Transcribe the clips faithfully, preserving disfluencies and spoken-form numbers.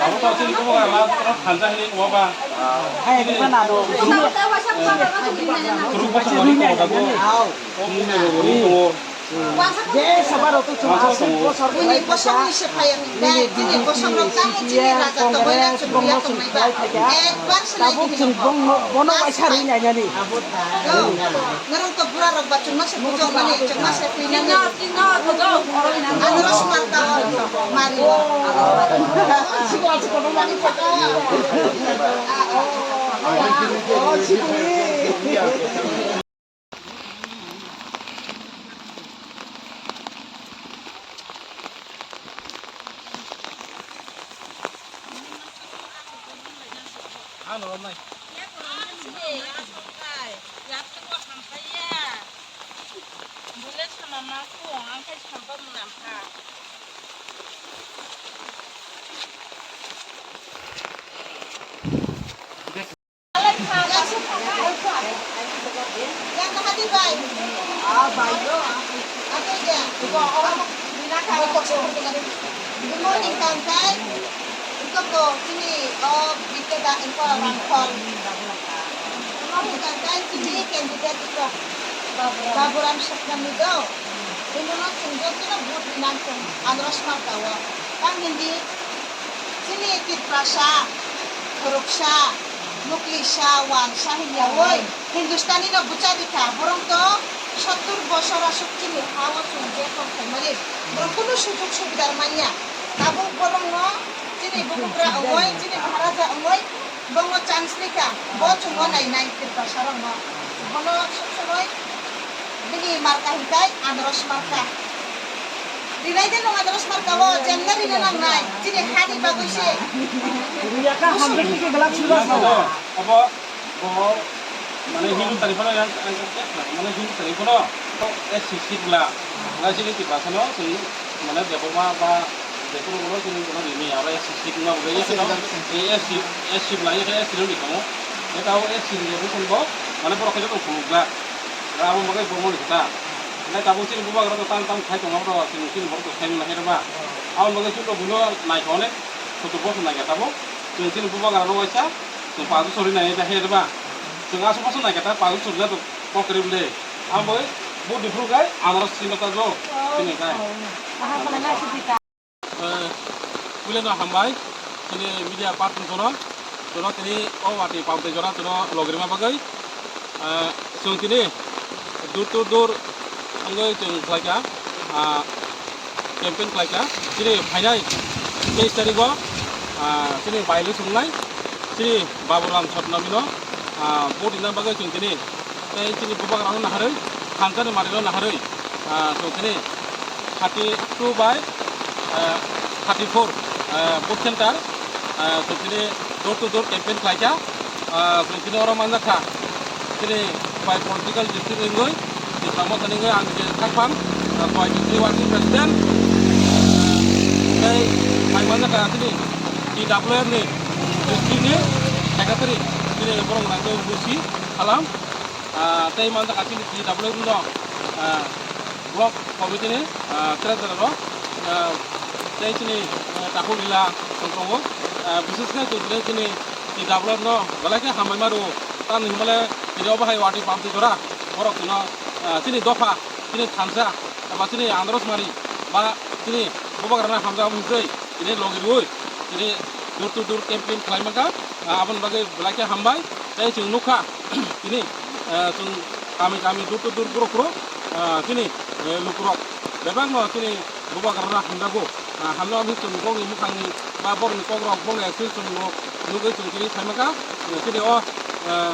Abo to chini komo ga ma toro thansa hini komo ba. Hai, bukan ado. Kuruk bosong wani komo ga bo. O mune bo wani komo. Je sabar otu chuma aswk bosor. Bini bosong ni se phai ang. Bini bosong rok tamo chini raja to boya chumya tong nai ba. Ekbar se nai bini. Tabuk chwng bono waisa rwi nai nani. Norok to bura rok ba chwngno se bujok mani, chwngno se twi nani. Ano rosmar ka mari. Ano romnai. Bole sama ma kung, ang khai sampa mwnam kha. Good morning, Kangkai. Ito ko, sini, oh, Bikeda, ito, Rangkhol. Good morning, Kangkai, sini candidate ito. Baburam Sukmani do. Ito no, sini joto no vote rinang song, Andros Marka o. Tang hindi, sini Tiprasa, Khoroksa, Nuklisa, Wansa, hinya, oi. Hindustani no bwcha di kha, borok to sottur bosor aswk chini ha o chwng je tong khaimani, borok kunu sujug subidar manya. Tabuk borok no chini bubagra wngwi, chini Maharaja wngwi, bono chance rikha, bo chwngno nainai Tiprasa rokno. Bono sob somoi bini marka hinkhe Andros marka. Rinai de nwng Andros marka bo, jemne rina nangnai, chini hani bagwi se. Abo Bo, mane, Hindu tari phano yang, mane, Hindu tari phano, to S C seat bla, ngai sini Tiprasa no, sini, mane, Debbarma ba, Debbarma no, sini, mane, rini, aro S C seat no, bla, ya, no, eh, S C, S C bla, ya, S C no, ni, kamo, ya, tao S C ni, ya, bukan bo, mane, borok, kaya, tong, phunuk, bla, abo, bagai, bo, mo, ni, kata, ngai, tabo, sini, bubagra, to, tan, tan, khai, tong, abo, sini, sini, borok, to, khai, mo, na, hai, ba, abo, bagai, chuto, buno, nai, kone, chuto, bo, nai, kata, bo, sini, sini, bubagra, no, waisa, Chwng pasu sori nai da he ba. Chwng asu pasu nai kata pasu sori da to kokri bole. Ang boi bu difru kai anaro sino ta jo. Sini kai. Eh, pule no hambai. Sini media part jono. Jono tini o wati pamte jora jono logri ma bagai. Ah, chwng tini dur to dur wngwi chwng khlaikha, ah, campaign khlaikha. Chini phainai teis tarigo, ah, chini by-election wngnai. Chini Baburam Satnamino, ah, vote rina bagwi chwng tini tei chini bubagrano naharwi, thansani manwino naharwi, ah, chwng tini thirty two by, ah, thirty four, ah, vote center, ah, chwng tini door to door campaign khlaikha. Ah, chwng tini oro manjakha, chini bai political district wngwi, Tipra Motha ni wngwi ang je thangphang, ah, bai district working president, tei bai manjakha chini T W F ni district ni secretary, chini borok nangkhe Busi Alam. Ah, tei manjakha chini T W F no, ah, block committee ni, ah, treasurer rok, ah, tei chini, ah, takhuk lila tongo. Ah, bises khe chwng tini chini T W F no belai khe hambai ma rwo. Tamni hwnba le tini obo hai wati pamtwi jora borok chwngno, ah, chini dopha, chini thansa, eba chini Andros Mari ba chini bubagrano hamjak abo hwnwi tini logi rwui tini door to door campaign khlai mankha. Ah, aboni bagwi belai khe hambai. Tei chwng nukha, tini, eh, chwng kami kami, door to door, borok rok, eh, chini, eh, lukurok bebakno chini bubagrano hamjago. Ah, hamjak wngwi chwng bokni mwkhangni ba borokni kokrok, bokni experience chwng nuk-, nugwi chwng tini saimankha, eh, chini o, eh,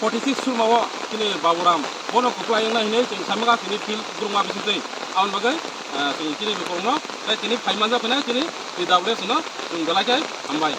forty six surma o chini Baburam bono kwplai wngnai hinwi chwng saimankha, chini field kwrwngma bisingtwi. Aboni bagwi, eh, chwng chini lukurokno tei tini phai manjak phainai chini T W F no chwng belai khe hambai.